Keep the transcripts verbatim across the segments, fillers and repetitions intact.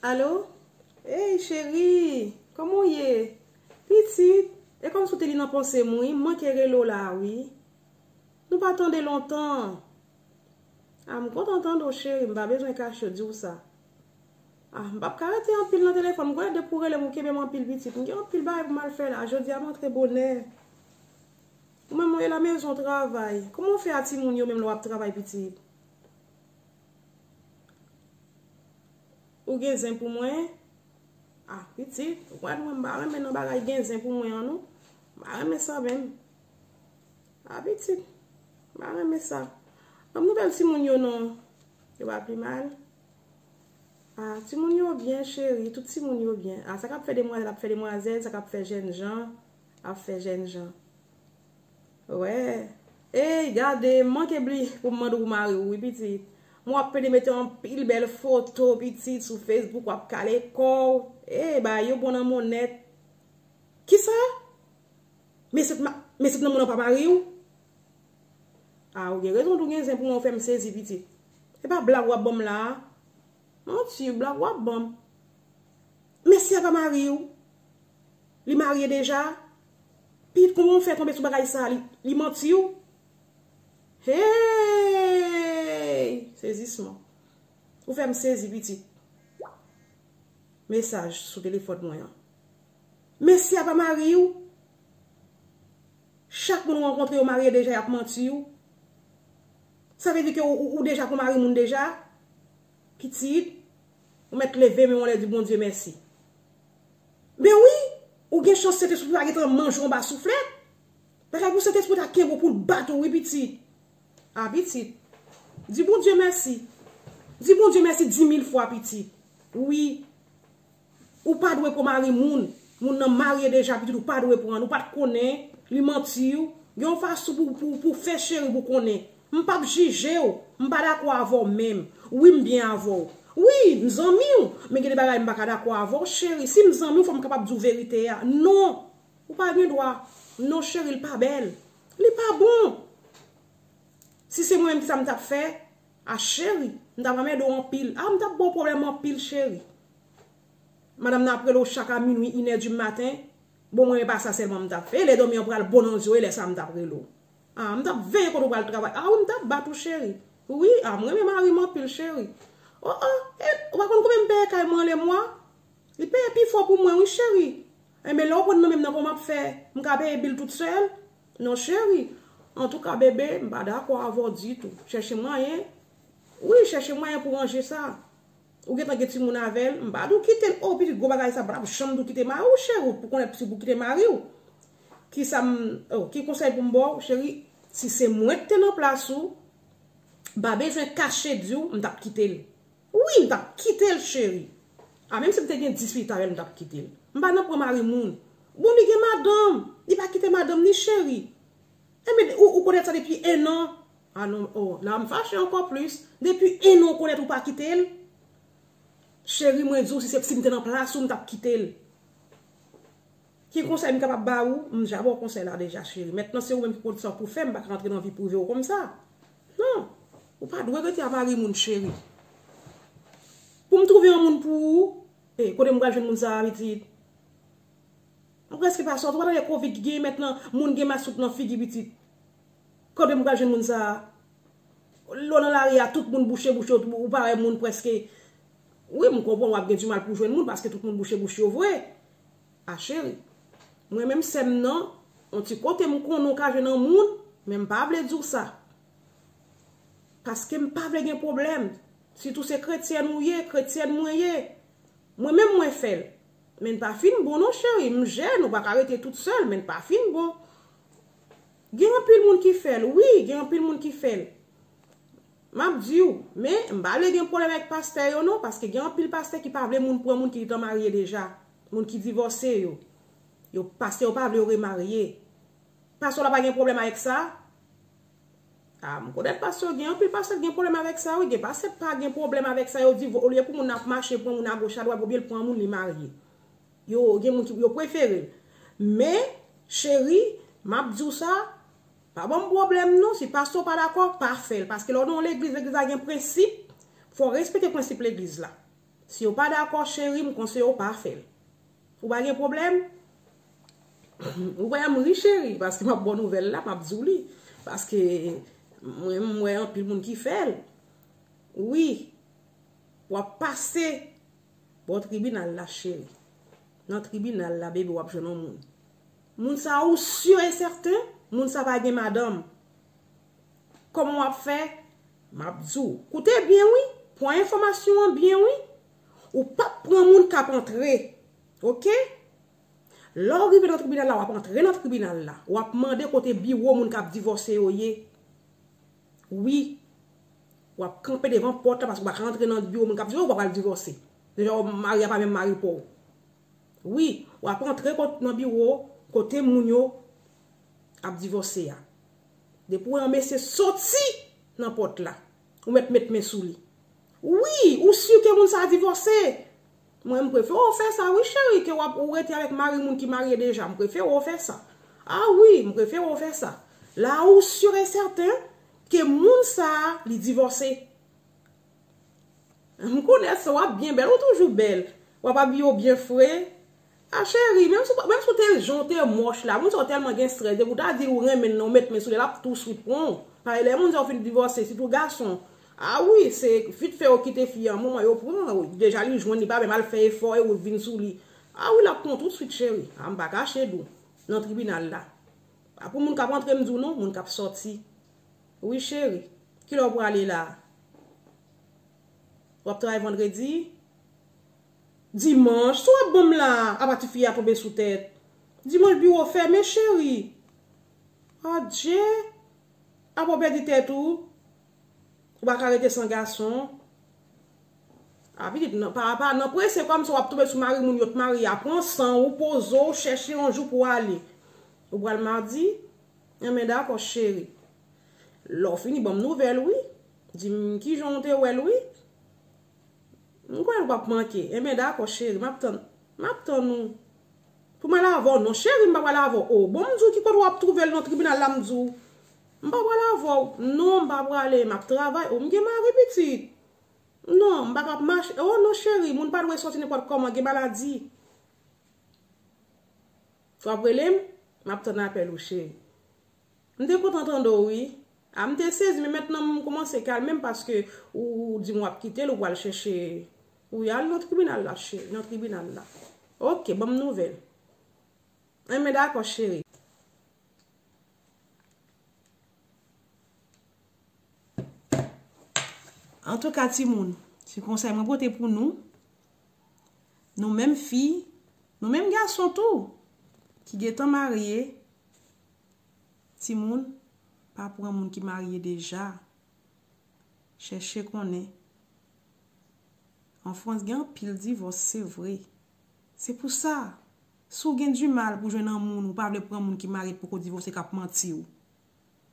Alo? Ey, cheri, kòman w ye? Pitit, e kòmsi w te li nan panse m, wi, m manke rele w la, wi. Nou pa tande lontan. A, m kontan tande w, cheri, m pa bezwen kache w, di w sa. A, m p ap ka rete anpil nan telefòn, m konnen depi w rele m, ou kenbe m anpil, pitit. M gen anpil bagay pou m al fè la, jodi a m antre bonè. Ou menm, ou ye la mezon travay. Kòman w fè a timoun yo menm lè w ap travay, pitit? Ou gen zen pou mwen? A, pitit, ou konn mwen, m pa renmen nan bagay gen zen pou mwen an, non. M pa renmen sa menm. A, pitit, m pa renmen sa. Ban m nouvèl timoun yo, non. Yo pa pi mal? A, timoun yo byen, cheri, tout timoun yo byen. A, sa k ap fè demwazèl ap fè demwazèl, sa k ap fè jènjan ap fè jènjan. Wè. Ey, gade, m manke bliye pou m mande w pou mari w, wi, pitit. M wè w ap pede mete anpil bèl foto, pitit, sou Facebook, w ap kale kò w. Ey, bagay yo bon nan monnèt. Kisa? Mesye t ma-, mesye t nan moun nan pa mari w? A, ou gen rezon, ou gen zen pou mwen, ou fè m sezi, pitit. E pa blag w ap ban m la a? Manti, blag w ap ban m. Mesye a pa mari w? Li marye deja? Pitit, kòman w fè tonbe sou bagay sa a? Li, li manti w? Hey! Sezisman. Ou fè m sezi, pitit. Mesaj sou telefòn mwen an. Mesye a pa mari w? Chak moun ou rankontre yo marye deja, y ap manti w. Sa vle di ke ou, ou, ou deja gon mari moun deja? Pitit, ou mèt leve men w anlè, di Bondye mèsi. Men wi, ou gen chans Sentespri pa gentan manje w anba souflèt. Bagay pou Sentespri ta kenbe w pou l bat ou, wi, pitit. A, pitit. Di Bondye mèsi. Di Bondye mèsi dimil fwa, pitit. Wi. Ou pa dwe pran mari moun. Moun nan marye deja, pitit, ou pa dwe pran l. Ou pa t konnen, li manti w. Gen yon fason pou, pou, pou fè, cheri, pou konnen. M p ap jije w. M pa dakò avè w menm. Wi, m byen avè w. Wi, m zanmi w. Men gen de bagay m pa ka dakò avè w, cheri. Si m zanmi w, fò m kapab di w verite a. Non. Ou pa gen dwa. Non, cheri, l pa bèl. Li pa bon. Si se mwen menm, kisa m t ap fè? A, cheri, m t ap anmède w anpil. A, m t ap ba w pwoblèm anpil, cheri. Madanm nan ap rele w chak a minwi, inè di maten. Bon, mwen, e pa sa sèlman m t ap fè. E lè dòmi an pral bon nan zye w, e lè sa a m t ap rele w. A, m t ap veye kote w pral travay. A wi, m t ap bat ou, cheri. Wi, a, m renmen mari m anpil, cheri. O, o, e, ou pa konn konbyen m peye kay mwen le mwa? Li peye pi fò pou mwen, wi, cheri. Enben, lè w pran nan men m nan, kòman m ap fè? M ka peye bil tout sèl? Non, cheri. Antouka, bebe, m pa dakò avè w ditou. Chèche mwayen. Wi, chèche mwayen pou ranje sa. Ou gentan gen timoun avè l. M pa di w kite l. O, pitit, gwo bagay sa, m pa t ap janm di w kite mari w, cheri, ou pou konnen si pou kite mari w. Ki sa m, o, ki konsèy pou m ba w, cheri? Si se mwen ki te nan plas ou, m pa bezwen kache di w, m t ap kite l. Wi, m t ap kite l, cheri. A, menm si m te gen dis pitit avè l, m t ap kite l. M pa nan pran mari moun. Bon, li gen madanm. Li pa kite madanm ni, cheri. Enben, ou, ou konèt sa depi en an. A non, o, la m fache ankò plis. Depi en an ou konèt ou pa kite l. Cheri, mwen di w, si se, si m te nan plas ou, m t ap kite l. Ki konsèy m kapab ba ou? M ja ba w konsèy la deja, cheri. Mentnan, se ou menm ki konn sa pou fè, m pa ka rantre nan vi prive w konsa. Non. Ou pa dwe rete a mari moun, cheri. Pou m twouve yon moun pou ou, e, kote m pral jwenn moun sa a, pitit? M prèske pa sòti, ou pa tande kovid ki genyen mentnan, moun gen mask tout nan figi, pitit. Kote m pral jwenn moun sa a? Lè w nan lari a, tout moun bouche bouche, ou, ou pa wè moun prèske. Wi, m konprann w ap gen dimal pou jwenn moun, paske tout moun bouche bouche yo vre. A, cheri, mwen menm sè m nan, yon ti kote m konnen w ka jwenn yon moun, men m pa vle di w sa. Paske m pa vle gen pwoblèm. Sitou se kretyèn ou ye, kretyèn mwen ye. Mwen menm mwen fè l. Men l pa fin bon non, cheri. M jèn, ou pa ka rete tout sèl, men l pa fin bon. Gen anpil moun ki fè l, wi, gen anpil moun ki fè l. M ap di w, men m pa vle gen pwoblèm avèk pastè yo non, paske gen anpil pastè ki pa vle moun pran moun ki gentan marye deja, moun ki divòse yo. Yo, pastè yo pa vle yo remarye. Pastè w la pa gen pwoblèm avèk sa? A, m konèt pastè, gen anpil pastè ki gen pwoblèm avèk sa, wi. Gen pastè pa gen pwoblèm avèk sa, yo di, olye pou moun ap mache, pran moun agoch adwat, oubyen l pran moun, li marye. Yo, gen moun ki, yo prefere l. Men, cheri, m ap di w sa, pa ban m pwoblèm non, si pastè w pa dakò, pa fè l. Paske lè w nan yon legliz, legliz la gen prensip, fò w respekte prensip legliz la. Si yo pa dakò, cheri, m konseye w pa fè l. Ou pa gen pwoblèm? Ou wè m ri, cheri, paske m ap ba w nouvèl la, m ap di w li. Paske mwen, m wè anpil moun ki fè l. Wi, w ap pase bò tribinal la, cheri. Nan tribinal la, bebe, w ap jwenn yon moun. Moun sa, ou si e sèten, moun sa pa gen madanm. Kòman w ap fè? M ap di w. Koute byen, wi. Pran enfòmasyon an byen, wi. Ou p ap pran moun k ap antre. Oke? Lè w rive nan tribinal la, w ap antre nan tribinal la. W ap mande kote biwo moun k ap divòse yo ye. Wi. W ap kanpe devan pòt la paske w pa ka antre nan biwo moun k ap divòse, w pa pral divòse. Deja, w mari a pa menm mari pa w. Wi, w ap antre kot, nan biwo kote moun yo ap divòse a. Depi w wè yon mesye soti nan pòt la, ou mèt met men sou li. Wi, ou si ke moun sa a divòse. Mwen, m prefere w fè sa, wi, cheri, ke w ap, ou rete avèk mari moun ki marye deja. M prefere w fè sa. A wi, m prefere w fè sa. La, ou si e sèten ke moun sa a, li divòse. M konnen sa, w ap byen bèl, ou toujou bèl. W ap abiye w byen fre. A cheri, menm si, menm si w te jan w te mòch la, moun sa w tèlman gen strès, depi w ta di l ou renmen l, ou met men sou li, l ap tou swit pran w. Paske lè moun sa yo fin divòse, sitou gason. A wi, se vit fè yo kite fi an, moman yo pran w. Deja li jwenn, li pa menm al fè efò e ou vin sou li. A wi, l ap pran w tout swit, cheri. A m pa kache di w. Nan tribinal la. A pou moun k ap antre, m di w non, moun k ap sòti. Wi, cheri. Kilè w prale la? W ap travay vandredi? Dimanch, si w ap ban m la, apa ti fi a tonbe sou tèt. Dimanch, biwo fèmen, cheri. Adje! Apa w pèdi tèt ou? Ou pa ka rete san gason. A pitit, nan, pa, pa, nan prese kòmsi w ap tonbe sou mari moun yo t marye a. Pran san w, poze w, chèche yon jou pou w ale. Ou pral madi? Enben, dakò, cheri. Lè w fini, ban m nouvèl, wi. Di m kijan w te wè l, wi. M kwè l p ap manke. Enben, dakò, cheri, m ap tann. M ap tann ou. Pou m al avè w? Non, cheri, m pa pral avè w. O, bon, m di w ki kote w ap twouve l nan tribinal la, m di w. M pa pral avè w. Non, m pa prale, m ap travay. O, m gen mari, pitit. Non, m pa ka ap mache. O, non, cheri, moun pa dwe sòti nenpòt kòman, gen maladi. W ap rele m? M ap tann apèl ou, cheri. M te kontan tande w, wi. A, m te sezi, men mentnan m kòmanse kalme m paske ou, ou di m w ap kite l, ou pral chèche. Wi, al nan tribinal la, cheri, nan tribinal la. Oke, ban m nouvèl. Enben, dakò, cheri. Antouka, timoun, se konsèy mwen pote pou nou. Nou menm fi, nou menm gason tou, ki gentan marye, timoun, pa pran moun ki marye deja. Chèche konnen. An Frans, gen anpil divòs, se vre. Se pou sa, si w gen dimal pou jwenn yon moun, ou pa vle pran moun ki marye poko divòse k ap manti w.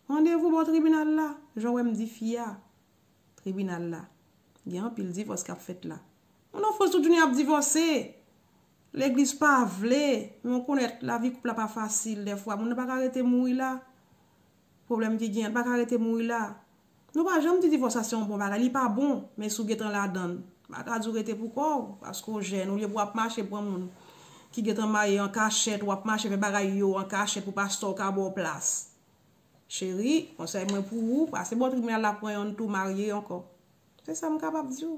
Randevou bò tribinal la, jan w wè m di fi a. Tribinal la. Gen anpil divòs k ap fèt la. Moun an Frans tout jounen ap divòse. Legliz pa vle. Men w konèt, lavi koup la pa fasil. Dèfwa, moun nan pa ka rete mouri la. Pwoblèm ki gen, pa ka rete mouri la. Nou pa janm di divòs la se yon bon bagay, li pa bon, men si w gentan ladan l, pa ka di w rete pou kò w, paske w jèn, olye pou w ap mache pran moun ki gentan marye an kachèt, w ap mache fè bagay yo an kachèt pou pastè w ka ba w plas. Cheri, konsèy mwen pou ou, pase bò tribinal la pran yonn tou marye ankò. Se sa m kapab di w.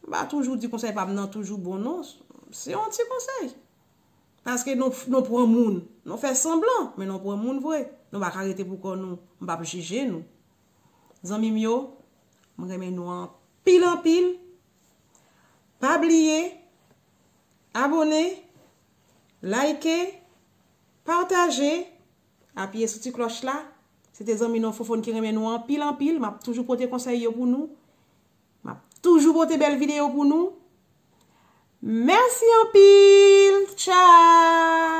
M pa toujou di konsèy pa m nan toujou bon non. Se yon ti konsèy. Paske nou, nou pran moun. Nou fè sanblan, men nou pran moun vre. Nou pa ka rete pou kò nou. M p ap jije nou. Zanmi m yo, m renmen nou anpil, anpil. Pa bliye, abòne, like, pataje, apiye sou ti klòch la. Se te zanmi nou Fofone ki renmen nou anpil, anpil. M ap toujou pote konsèy yo pou nou. M ap toujou pote bèl videyo pou nou. Mèsi anpil. Tchao!